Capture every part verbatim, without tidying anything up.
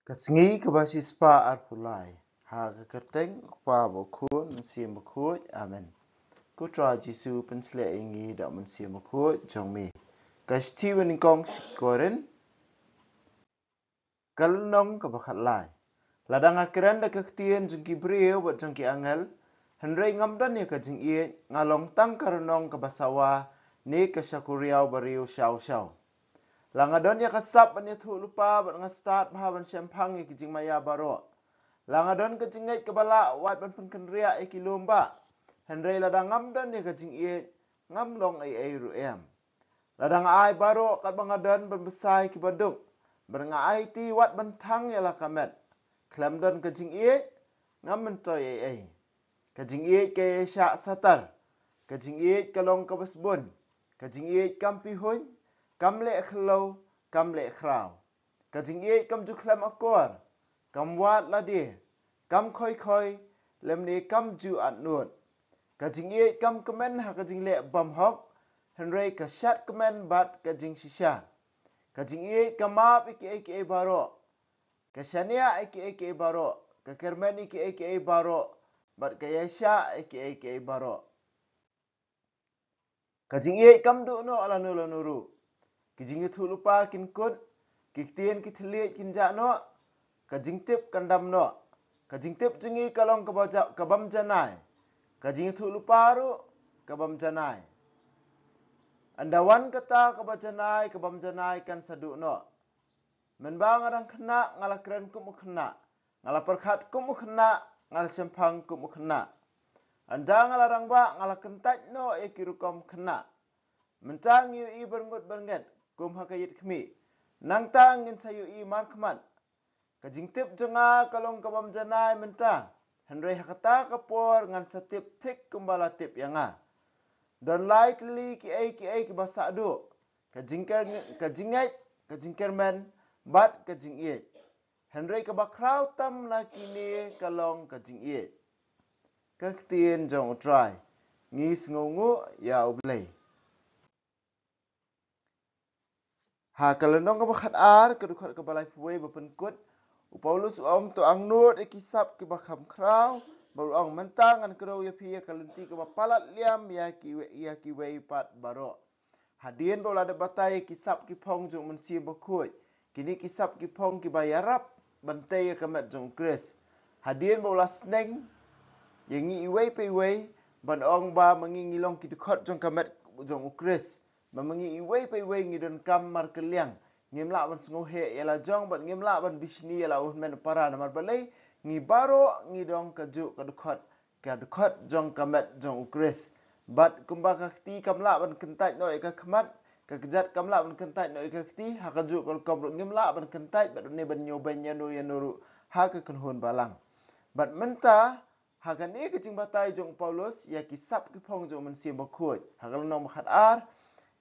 Ka sngi kaba shispah arphew lai. Ha ka kyrteng u Kpa bad u Khun, Mynsiem Bakhuid. Amen. Ko Trai Jisu, pynshlei ïa ngi da u Mynsiem Bakhuid jong me. Ka shithi ba nyngkong sha ki Korinth, ka lynnong kaba khatlai. Lada nga kren da ka ktien jong ki briew bad jong ki angel, hynrei ngam don ïa ka jingïeit, nga long tang ka rnong kaba sawa, ne ka shakuriaw ba riew shaw shaw. La nga don ïa ka sap ban ïathuh lypa bad nga stad bha ban shemphang ïa ki jingmaïa baroh. La nga don ka jingngeit kaba lah wat ban pynkynriah ïa ki lum bah, hynrei lada ngam don ïa ka jingïeit, ngam long ei ei ruh em. Lada nga ai baroh katba nga don ban bsa ïa kiba duk, bad nga aiti wat ban thang ïa la ka met, khlem don ka jingïeit, ngam myntoi ei ei. Ka jingïeit ka ïaishah satar. Ka jingïeit ka long kaba sbun. Ka jingïeit kam pihuiñ, kam leh khllew, kam leh khraw. Ka jingïeit kam ju khlem akor, kam wad lade, kam khoi khoi, lymne kam ju atnud. Ka jingïeit kam kmen ha ka jingleh bymhok, hynrei ka shad kmen bad ka jingshisha. Ka jingïeit ka map ïa kiei kiei baroh, ka shaniah ïa kiei kiei baroh, ka kyrmen ïa kiei kiei baroh, bad ka ïaishah ïa kiei kiei baroh. Ka jingïeit kam duh noh lano lano ruh. Ki jingïathuh lypa kin kut, ki ktien ki thylliej kin jah noh, ka jingtip kan dam noh. Ka jingtip jong ngi ka long kaba ja-, ka bym janai. Ka jingïathuh lypa ruh ka bym janai. Ynda wan kata kaba janai, ka bym janai kan sa duh noh. Mynba nga dang khynnah, nga la kren kum u khynnah. Nga la pyrkhat kum u khynnah, nga la shemphang kum u khynnah. Ynda nga la rangbah, nga la kyntait noh ïa ki rukom khynnah. Mynta ngi ïohi byrngut byrnget, kum ha ka ïit khmih. Nangta ngin sa ïohi markhmat. Ka jingtip jong nga ka long ka bym janai mynta, hynrei ha kata ka por ngan sa tip thik kumba la tip ïa nga. Don lai tylli kiei kiei kiba sah duh, ka jingker-, ka jingngeit, ka jingkyrmen, bad ka jingïeit. Hynrei kaba khraw tam na kine ka long ka jingïeit. Ka ktien jong U Trai. Ngi sngewnguh ïa U Blei. Ha ka lynnong kaba khatar, ka dkhot kaba laiphew wei ba pynkut, u Paulus u ong, to angnud ïa ki sap kiba kham khraw, bad u ong, mynta ngan kdew ïa phi ïa ka lynti kaba palat liam ïa kiwei, ïa kiwei pat baroh. Hadien ba u la dep batai ïa ki sap ki phong jong U Mynsiem Bakhuid, kine ki sap ki phong kiba ïarap ban tei ïa ka met jong U Khrist. Hadien ba u la sneng ïa ngi iwei pa iwei, ban ong ba ma ngi ngi long ki dkhot jong ka met jong U Khrist. Ba ma ngi iwei pa iwei ngi donkam markylliang. Ngim lah ban sngewheh ïa la jong, bad ngim lah ban bishni ïa la u hynmen u para, namar balei? Ngi baroh ngi don kajuh ka dkhot, ka dkhot jong ka met jong U Khrist. Bad kumba ka kti kam lah ban kyntait noh ïa ka khmat, ka kjat kam lah ban kyntait noh ïa ka kti, ha kajuh ka rukom ruh ngim lah ban kyntait bad une ban ñiewbeiñ ïano ïano ruh ha ka kynhun balang. Bad mynta, ha kane ka jingbatai jong u Paulus ïa ki sap ki phong jong U Mynsiem Bakhuid, ha ka lynnong ba khatar,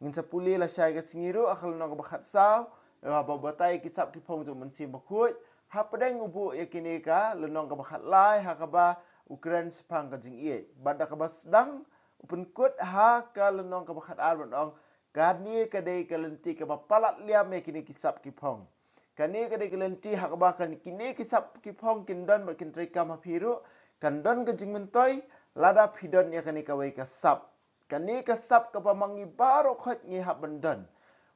ngin sa pule lashai ka sngi ruh ha ka lynnong ba khatsaw, ïa ba batai ïa ki sap ki phong jong U Mynsiem Bakhuid. Hapdeng u buh ïa kane ka lynnong kaba khatlai, ha kaba u kren shaphang ka jingïeit, bad da kaba sdang u pynkut ha ka lynnong kaba khatar ban ong, kane ka dei ka lynti kaba palat liam ïa kine ki sap ki phong. Kane ka dei ka lynti ha kaba kan kine ki sap ki phong kin don bad kin treikam ha phi ruh, kan don ka jingmyntoi lada phi don ïa kane kawei ka sap. Kane ka sap kaba ma ngi baroh khoit ngi hap ban don.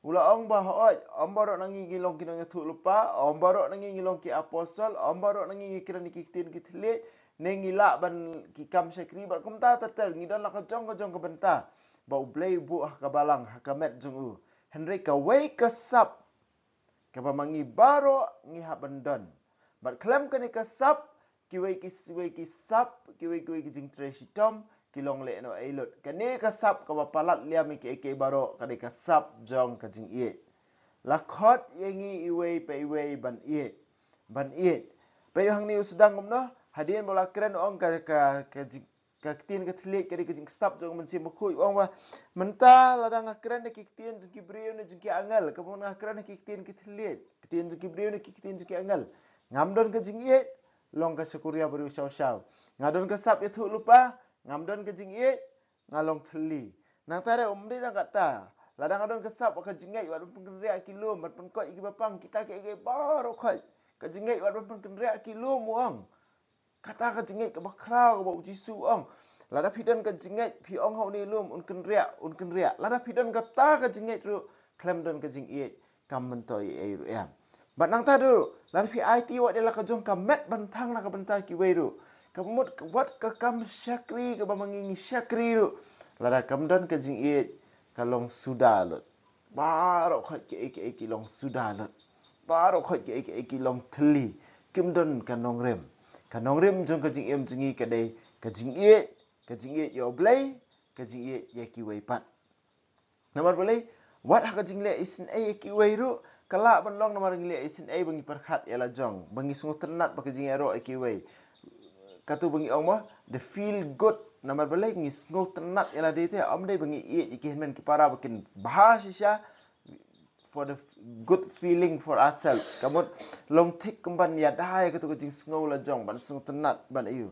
U la ong ba hooid, ym baroh na ngi ngi long ki nongïathuhlypa, ym baroh na ngi ngi long ki apostol, ym baroh na ngi ngi kren ïa ki ktien ki thylliej, ne ngi lah ban ki kam shakri, bad kumta ter ter, ngi don la ka jong ka jong ka bynta ba U Blei u buh ha ka balang, ha ka met jong u. Hynrei kawei ka sap kaba ma ngi baroh ngi hap ban don. Bad khlem kane ka sap, kiwei ki, kiwei ki sap, kiwei kiwei ki jingtrei shitom ki long lehnoh ei lut. Kane ka sap kaba palat liam ïa kiei kiei baroh ka dei ka sap jong ka jingïeit. La khot ïa ngi iwei pa iwei ban ïeit, ban ïeit. Peit hangne u sdang kumno, hadien ba u la kren u ong ka, ka, ka jing ka ktien ka thylliej ka dei ka jingsap jong U Mynsiem Bakhuid, u ong ba mynta lada nga kren da ki ktien jong ki briew ne jong ki angel, kaba nga kren da ki ktien ki thylliej, ktien jong ki briew ne ki ktien jong ki angel, ngam don ka jingïeit, long ka shakuriaw briew shaw shaw. Nga don ka sap ïathuhlypa, ngam don ka jingïeit, nga long thylli. Nangta ruh ym dei tang katta, lada nga don ka sap ka jingngeit ban pynkynriah ki lum, ban pynkoit ïa ki bapang, kita kiei kiei baroh khoit Ka jingngeit wat ban pynkynriah ki lum, u ong. Kata ka jingngeit kaba khraw kaba u Jisu u ong. Lada phi don ka jingngeit, phi ong ha une u lum, un kynriah, un kynriah. Lada phi don kata ka jingngeit ruh, khlem don ka jingngeit, kam myntoi ei ruh em. Bad nangta ruh, lada phi aiti wat ïa la ka jong ka met ban thang na ka bynta kiwei ruh, ka mut wat ka kam shakri kaba ma ngi ngi shakri ruh, lada kam don ka jingngeit, ka long suda lut. Baroh khoit kiei kiei ki long suda lut. Baroh khoit kiei kiei ki long thylli. Kim don ka nongrim. Ka nongrim jong ka jingim jong ngi ka dei ka jingngeit, ka jingngeit ïa U Blei, ka jingngeit ïa kiwei pat. Namar balei, wat ha ka jingleh isynei ïa kiwei ruh, ka lah ban long namar ngi leh isynei ba ngi pyrkhat ïa la jong, ba ngi sngewtynnat ba ka jingïaroh ïa kiwei. Katu ba ngi ong mo, the feel good, namar balei ngi sngewtynnat ïa lade te, ym dei ba ngi ïeit ïa ki hynmen ki para ba kin bha shisha, for the good feeling for ourselves. Ka mut long thik kumban ïada ïa katu ka jingsngew la jong, ban sngewtynnat, ban aiu.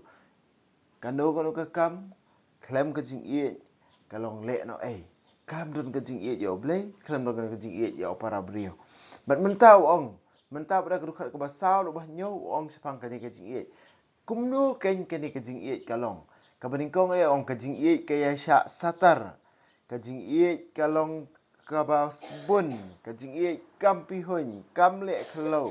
Kano kano ka kam, khlem ka jingïeit, ka long lehnohei. Khlem don ka jingïeit ïa U Blei, khlem don ka jingïeit ïa u para briew. Bad mynta u ong, mynta bad ka dkhot kaba saw, u ba hynñiew u ong shaphang kane ka jingïeit. Kumno kein kane ka jingïeit ka long. Kaba nyngkong eh ong ka jingïeit ka ïaishah satar. Ka jingïeit ka long kaba sbun. Ka jingïeit kam pihuiñ, kam leh khlaw,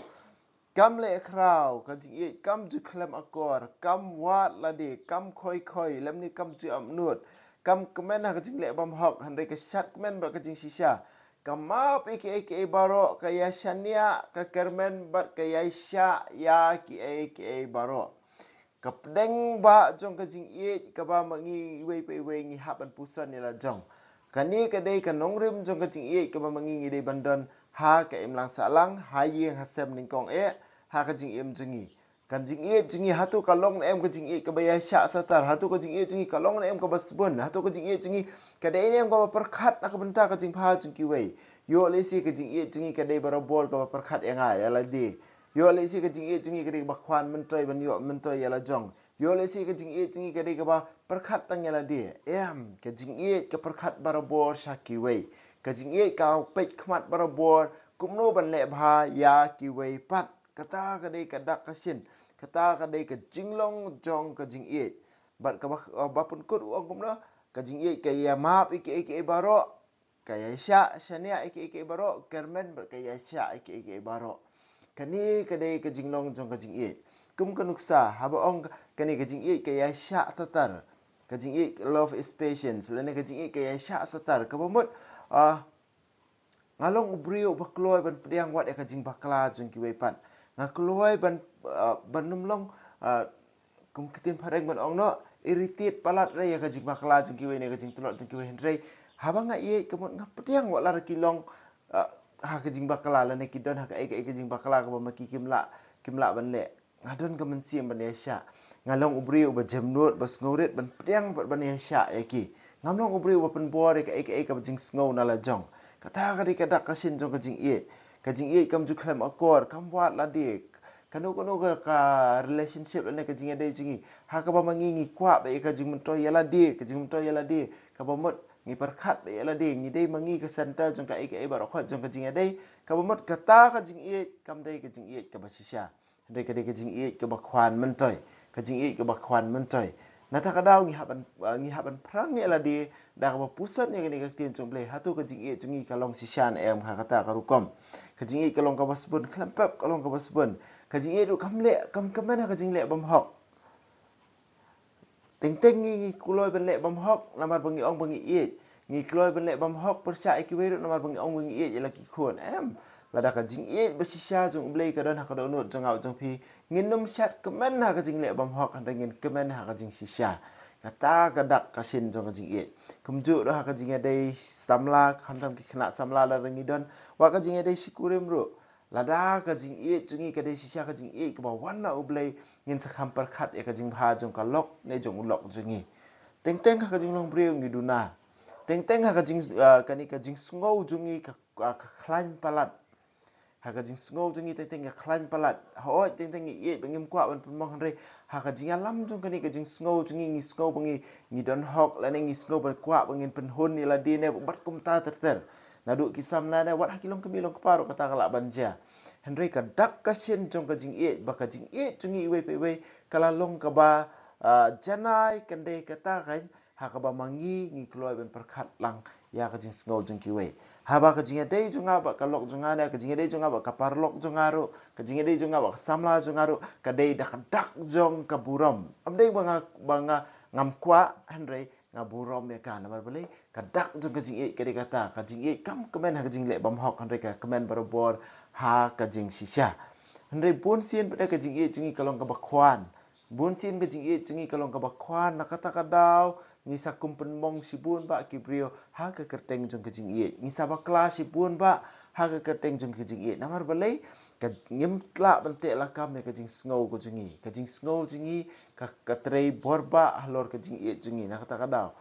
kam leh khraw. Ka jingïeit kam ju khlem akor, kam wad lade, kam khoi khoi, lymne kam ju ap nud. Kam kmen ha ka jingleh bymhok, hynrei ka shad kmen bad ka jingshisha. Ka map ïa kiei kiei baroh, ka ïashaniah, ka kyrmen bad ka ïaishah ïa kiei kiei baroh. Ka pdeng bah jong ka jingïeit kaba ma ngi iwei pa iwei ngi hap ban puson ïa la jong. Kane ka dei ka nongrim jong ka jingïeit kaba ma ngi ngi dei ban don ha ka imlang sahlang, ha ïing ha sem nyngkong eh, ha ka jingim jong ngi. Ka jingïeit jong ngi hato ka long ne em ka jingïeit kaba ïaishah satar, hato ka jingïeit jong ngi ka long ne em kaba sbun, hato ka jingïeit jong ngi ka dei ne em kaba pyrkhat na ka bynta ka jingbha jong kiwei. Ïoh lehse ka jingïeit jong ngi ka dei barabor kaba pyrkhat ïa nga ïa lade. Ïoh lehse ka jingïeit jong ngi ka dei kaba khwan myntoi ban ïoh myntoi ïa la jong. Ïoh lehse ka jingïeit jong ngi ka dei kaba pyrkhat tang ïa lade. Em, ka jingïeit ka pyrkhat barabor sha kiwei. Ka jingïeit ka peit khmat barabor kumno ban leh bha ïa kiwei pat. Kata ka dei ka dak ka shin. Kata ka dei ka jinglong jong ka jingïeit. Bad kaba, ba pynkut u ong kumno, ka jingïeit ka ïamap ïa kiei kiei baroh. Ka ïaishah shaniah ïa kiei kiei baroh, kyrmen bad ka ïaishah ïa kiei kiei baroh. Kane ka dei ka jinglong jong ka jingïeit. Kum ka nuksa, haba ong kane ka jingïeit ka ïaishah satar. Ka jingïeit, love is patience. Lane ka jingïeit ka ïaishah satar. Kaba mut, ah, nga long u briew uba kloi ban pdiang wat ïa ka jingbakla jong kiwei pat. Nga kloi ban, ah, ban ym long, ah, kum ka ktien phareng ban ong noh, irritate palat re ïa ka jingbakla jong kiwei ne ka jingtlot jong kiwei, hynrei haba nga ïeit ka mut nga pdiang wat la re ki long, ah, ha ka jingbakla lane ki don ha kaei kaei ka jingbakla kaba ma ki kim lah, kim lah ban leh. Nga don ka mynsiem ban ïaishah. Nga long u briew uba jemnud, ba sngewrit ban pdiang bad ban ïaishah ïa ki. Ngam long u briew uba pynbor ïa kaei kaei kaba jingsngew na la jong. Kata ka dei ka dak ka shin jong ka jingïeit. Ka jingïeit kam ju khlem akor, kam wad lade. Kano kano ka, ka relationship lane ka jingïadei jong ngi, ha kaba ma ngi ngi kwah beit ïa ka jingmyntoi ïa lade, ka jingmyntoi ïa lade, kaba mut ngi pyrkhat beit ïa lade, ngi dei ma ngi ka center jong kaei kaei baroh khoit jong ka jingïadei. Kaba mut kata ka jingïeit kam dei ka jingïeit kaba shisha. Hynrei ka dei ka jingïeit kaba khwan myntoi, ka jingïeit kaba khwan myntoi. Nangta ka daw ngi hap ban, ah, ngi hap ban pyrshang ïa lade da kaba puson ïa kane ka ktien jong U Blei, hato ka jingïeit jong ngi ka long shisha ne em ha kata ka rukom. Ka jingïeit ka long kaba sbun, khlem pep ka long kaba sbun. Ka jingïeit ruh kam leh, kam kmen ha ka jingleh bymhok. Teng teng ngi, ngi kloi ban leh bymhok namar ba ngi ong ba ngi ïeit. Ngi kloi ban leh bymhok pyrshah ïa kiwei ruh namar ba ngi ong ba ngi ïeit ïa la ki khun. Em, lada ka jingïeit ba shisha jong U Blei ka don ha ka dohnud jong nga jong phi, ngin ym shad kmen ha ka jingleh bymhok, hynrei ngin kmen ha ka jingshisha. Kata ka dak ka shin jong ka jingïeit. Kumjuh ruh ha ka jingïadei samla, khamtam ki khynnah samla lada ngi don, wat ka jingïadei shi kurim ruh. Lada ka jingïeit jong ngi ka dei shisha ka jingïeit kaba wan na U Blei, ngin sa kham pyrkhat ïa ka jingbha jong ka lok ne jong u lok jong ngi. Teng teng ha ka jinglong briew ngi duna. Teng teng ha ka jing, ah, kane ka jingsngew jong ngi ka, ka, ka khlaiñ palat. Ha ka jingsngew jong ngi teng teng ka khlaiñ palat. Hooid teng teng ngi ïeit ba ngim kwah ban pynmong, hynrei ha ka jingïalam jong kane ka jingsngew jong ngi, ngi sngew ba ngi, ngi don hok lane ngi sngew ba kwah ba ngin pynhun ïa lade ne bad kumta ter ter. Naduh ki samla ne wat ha ki longkmie longkpa ruh kata ka lah ban jia. Hynrei ka dak ka shin jong ka jingïeit, ba ka jingïeit jong ngi iwei pa iwei ka la long kaba, ah, janai, kan dei kata kan, ha kaba ma ngi ngi kloi ban pyrkhat lang ïa ka jingsngew jong kiwei. Haba ka jingïadei jong nga bad ka lok jong nga ne ka jingïadei jong nga bad ka paralok jong nga ruh, ka jingïadei jong nga bad ka samla jong nga ruh ka dei da ka dak jong ka burom. Ym dei ba nga, ba nga ngam kwah, hynrei nga burom ïa ka. Namar balei? Ka dak jong ka jingïeit ka dei kata, ka jingïeit kam kmen ha ka jingleh bymhok, hynrei ka kmen barabor ha ka jingshisha. Hynrei bun sien pat ka jingïeit jong ngi ka long kaba khwan. Bun sien ka jingïeit jong ngi ka long kaba khwan, na kata ka daw ngi sa kum pynmong shibun bah ki briew ha ka kyrteng jong ka jingïeit. Ngi sa bakla shibun bah ha ka kyrteng jong ka jingïeit. Namar balei? Ka ngim lah ban teh lakam ïa ka jingsngew ka jong ngi. Ka jingsngew jong ngi ka, ka trei bor bah halor ka jingïeit jong ngi na kata ka daw.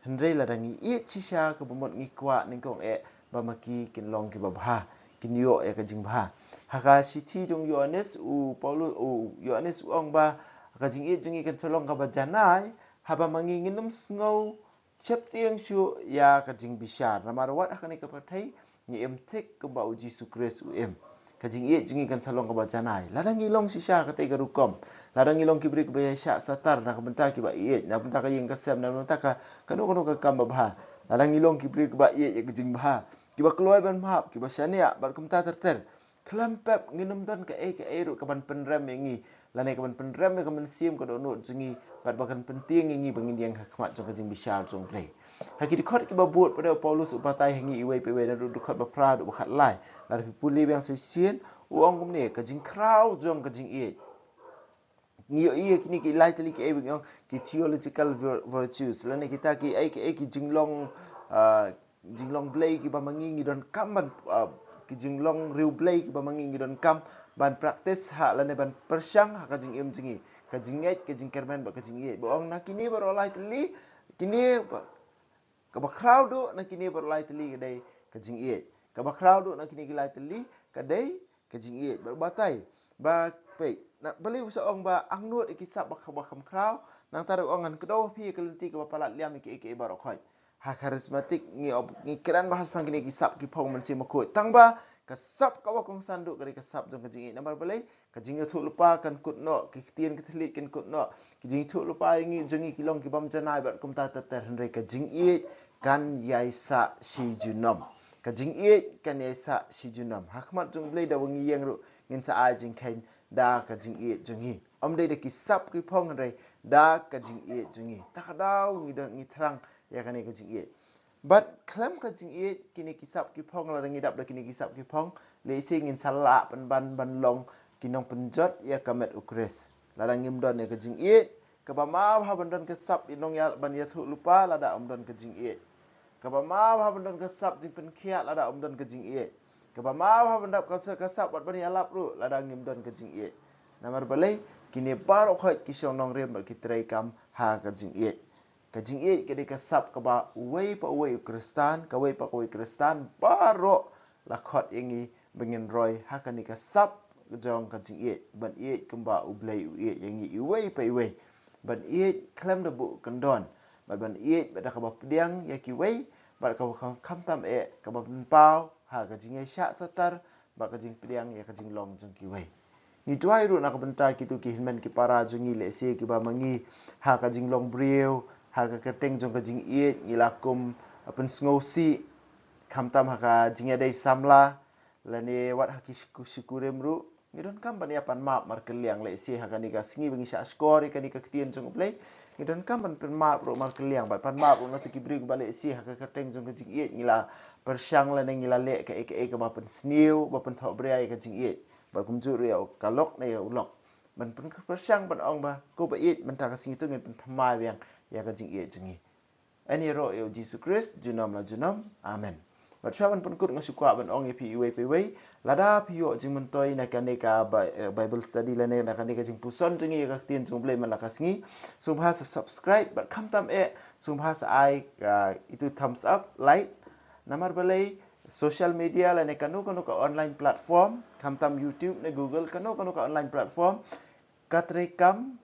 Hynrei lada ngi ïeit shisha, kaba mut ngi kwah nyngkong eh ba ma ki kin long kiba bha, kin ïoh ïa ka jingbha. Ha ka shithi jong u Ïoannis, u Paulus, u Ïoannis u ong ba ka jingïeit jong ngi kan sa long kaba janai haba ma ngi ngin ym sngew sheptieng shuh ïa ka jingbishar. Namar wat ha kane ka pyrthei ngi im thik kumba u Jisu Khrist u im. Ka jingïeit jong ngi kan sa long kaba janai. Lada ngi long shisha katei ka rukom, lada ngi long ki briew kiba ïaishah satar na ka bynta kiba ïeit, na ka bynta ka ïing ka sem, na ka bynta ka kano kano ka kam babha, lada ngi long ki briew kiba ïeit ïa ka jingbha, kiba kloi ban map, kiba shaniah bad kumta ter ter, khlem pep ngin ym don kaei kaei ruh kaban pynrem ïa ngi, lane kaban pynrem ïa ka mynsiem ka dohnud jong ngi, bad ba kan pyntieng ïa ngi ba ngin ïeng ha khmat jong ka jingbishar jong U Blei. Ha ki dkhot kiba bud pat u Paulus u batai ha ngi iwei pa iwei, naduh dkhot ba phra haduh ba khatlai. Lada phi pule biang shisien, u ong kumne, ka jingkhraw jong ka jingïeit. Ngi ïohi ïa kine ki lai tylli kiei ba ngi ong ki theological vir-, virtues, lane kita kiei kiei ki jinglong, ah, jinglong Blei kiba ma ngi ngi donkam ban, ah, ki jinglong riew Blei kiba ma ngi ngi donkam ban practice ha, lane ban pyrshang ha ka jingim jong ngi, ka jingngeit, ka jingkyrmen bad ka jingïeit. Ba ong na kine baroh lai tylli, kine ba, kaba khraw duh na kine baroh lai tylli ka dei ka jingïeit. Kaba khraw duh na kine ki lai tylli ka dei ka jingïeit. Bad u batai ba, peit, na balei u sa ong ba angnud ïa ki sap ba kha-, ba kham khraw, nangta u ong ngan kdew ha phi ïa ka lynti kaba palat liam ïa kiei kiei baroh khoit. Ha Charismatic ngi ob-, ngi kren ba ha shaphang kine ki sap ki phong Mynsiem Bakhuid. Tang ba ka sap kaba kongsan duh ka dei ka sap jong ka jingïeit. Namar balei? Ka jingïathuhlypa kan kut noh, ki ktien ki thylliej kan kut noh, ki jingïathuhlypa ïa ngi jong ngi ki long ki bym janai bad kumta ter ter, hynrei ka jingïeit kan ïaisah shi junom. Ka jingïeit kan ïaisah shi junom. Ha khmat jong U Blei da ba ngi ïeng ruh ngin sa ai jingkheiñ da ka jingïeit jong ngi. Ym dei da ki sap ki phong, hynrei da ka jingïeit jong ngi. Ta ka daw ngi don, ngi thrang ïa kane ka jingïeit. Bad khlem ka jingïeit, kine ki sap ki phong, lada ngi dap da kine ki sap ki phong, lehse ngin sa lah pynban ban long ki nongpynjot ïa ka met U Khrist. Lada ngim don ïa ka jingïeit, kaba ma bha ban don ka sap ïa nong ïa ban ïathuhlypa lada ym don ka jingïeit. Kaba ma bha ban don ka sap jingpynkhiah lada ym don ka jingïeit. Kaba ma bha ban dap ka sa-, ka sap bad ban ïalap ruh lada ngim don ka jingïeit. Namar balei? Kine baroh khoit ki shong nongrim bad ki trei kam ha ka jingïeit. Ka jingïeit ka dei ka sap kaba uwei pa uwei u Khristan, kawei pa kawei Khristan baroh la khot ïa ngi ba ngin roi ha kane ka sap jong ka jingïeit, ban ïeit kumba U Blei u ïeit ïa ngi iwei pa iwei, ban ïeit khlem da buh kyndon, bad ban ïeit bad da kaba pdiang ïa kiwei, bad kaba kham, khamtam eh kaba pynpaw ha ka jingïaishah satar bad ka jingpdiang ïa ka jinglong jong kiwei. Ngi duwai ruh na ka bynta kito ki hynmen ki para jong ngi, lehse kiba ma ngi ha ka jinglong briew, ha ka kyrteng jong ka jingïeit ngi la kum pynsngewsih, khamtam ha ka jingïadei samla, lane wat ha ki shu-, shukurim ruh. Ngi donkam ban ïa pan map markylliang, lehse ha kane ka sngi ba ngi shah shkor ïa kane ka ktien jong U Blei, ngi donkam ban pan map ruh markylliang, bad pan map ruh na kito ki briew ba lehse ha ka kyrteng jong ka jingïeit ngi la pyrshang lane ngi la leh kaei kaei kaba pynsniew, ba pynthohbria ïa ka jingïeit. Bad kumjuh ruh ïa ka lok ne ïa u lok. Ban pyn-, pyrshang ban ong ba ko ba ïeit, mynta ka sngi to ngin pynthymmai biang ïa ka jingïeit jong ngi. Yn ïaroh ïa U Jisu Khrist junom la junom. Amen. Bad shuwa ban pynkut nga shu kwah ban ong ïa phi iwei pa iwei, lada phi ïoh jingmyntoi na kane ka Bi-, eh, Bible study lane na kane ka jingpuson jong ngi ïa ka ktien jong U Blei man la ka sngi, sngewbha sa subscribe bad khamtam eh sngewbha sa ai, ah, itu thumbs up, like. Namar balei? Social media lane kano kano ka online platform, khamtam YouTube ne Google, kano kano ka online platform, ka treikam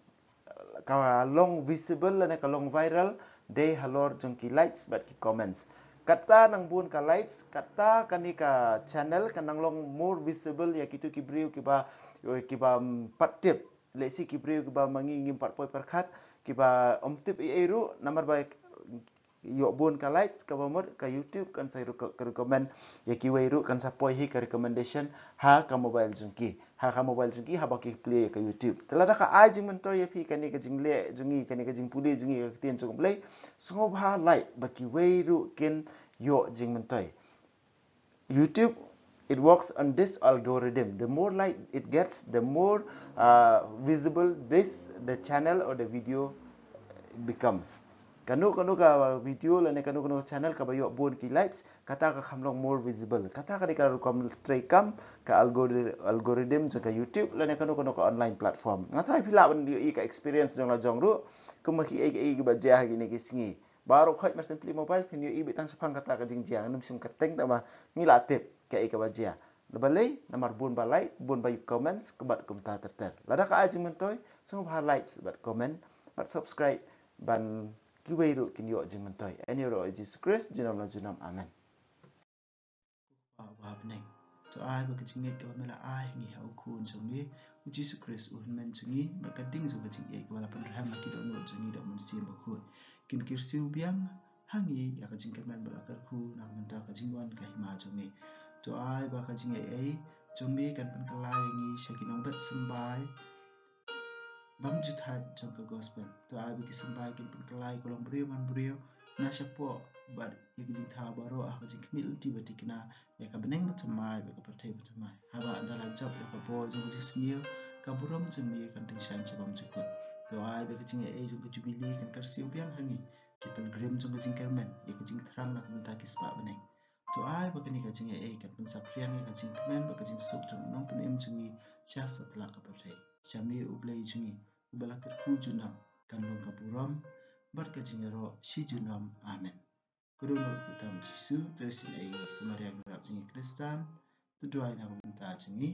ka long visible lane ka long viral dei halor jong ki likes bad ki comments. Kata nang bun ka likes, kata kane ka channel kan nang long more visible ïa kitu ki briew kiba, kiba, mm, pat tip. Lehse ki briew kiba ma ngi ngim pat poi pyrkhat, kiba ym tip ei ei ruh, namar ba ïoh bun ka likes, kaba mut ka YouTube kan sa ruh ka, ka recommend ïa kiwei ruh, kan sa poi hi ka recommendation ha ka mobile jong ki. Ha ka mobile jong ki haba ki plie ïa ka YouTube. Te lada ka ai jingmyntoi ïa phi kane ka jingleh jong ngi, kane ka jingpule jong ngi ïa ka ktien jong U Blei, sngewbha like ba kiwei ruh kin ïoh jingmyntoi. YouTube, it works on this algorithm. The more like it gets, the more, uh, visible this, the channel or the video becomes. Kano kano ka video lane kano kano ka channel kaba ïoh bun ki likes, kata ka kham long more visible. Kata ka dei ka rukom treikam ka algori-, algorithm jong ka YouTube lane kano kano ka online platform. Nga tharai phi lah ban ïohi ka experience jong la jong ruh, kumba ki ei ei kiba jia ha kine ki sngi. Baroh khoit mar shu plie mobile, phin ïohi beit tang shaphang kata ka jingjia, ngam shym kyrteng tang ba ngi la tip kaei kaba jia. Balei? Namar bun ba like, bun ba ïa comments, kumta kumta ter ter. Lada ka ai jingmyntoi, sngewbha like bad comment bad subscribe ban kiwei ruh kin ïoh jingmyntoi. Ha ka kyrteng U Jisu Khrist, junom la junom. Amen. Ko Kpa uba ha bneng, to ai ba ka jingngeit kaba me la ai ha ngi ha u Khun jong me U Jisu Khrist u Hynmen jong ngi, bad ka ding jong ka jingïeit kaba la pynrhem ha ki dohnud jong ngi da u Mynsiem Bakhuid, kin kyrsiew biang ha ngi ïa ka jingkyrmen bad la kyrkhu na ka bynta ka jingwan ka hima jong me. To ai ba ka jingaiei jong me kan pynkylla ïa ngi sha ki nongbet symbai bym ju thait jong ka gospel. To ai ba ki symbai kin pynkylla ïa ka longbriew manbriew na shapoh bad ïa ki jingthaw baroh ha ka jingkhmih lynti ba thikna ïa ka bneng bathymmai bad ka pyrthei bathymmai. Haba ynda la jop ïa ka bor jong ka jingsniew, ka burom jong me kan tyngshaiñ sha bymjukut. To ai ba ka jingaiei jong ka jubili kan kyrsiew biang ha ngi, ki pilgrim jong ka jingkyrmen, ïa ka jingthrang na ka bynta ki spah bneng. To ai ba kane ka jingaiei kan pynsaphriang ïa ka jingkmen bad ka jingsuk jong u Nongpynim jong ngi sha satlak ka pyrthei. Sha me U Blei jong ngi uba la kyrkhu junom, kan long ka burom bad ka jingïaroh shi junom. Amen. Ko Dohnud Kpa tam Jisu, to isynei ïa ngi, ko Maria nongrep jong ngi Khristan, to duwai na ka bynta jong ngi.